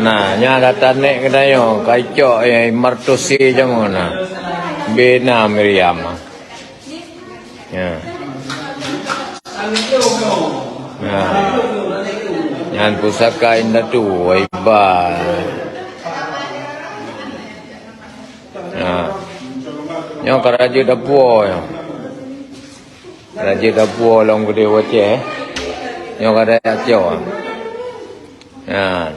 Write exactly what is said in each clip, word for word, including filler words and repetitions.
Nah, nyan data nek geutanyoe, ka icok, eh, martose jameun na. Bina Miriam. Ya. Ya. Nyan pusaka indatu, iba. Ya. Nyoe ka raja dapur nyoe. Raja dapur lom gede waceh. Nyoe ka raja Aceh. Ya.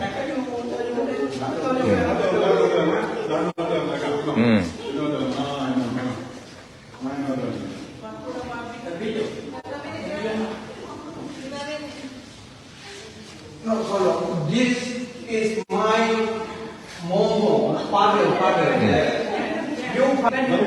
Hmm. Hmm. No, no, no. This is my momo, father, father. Hmm. You father.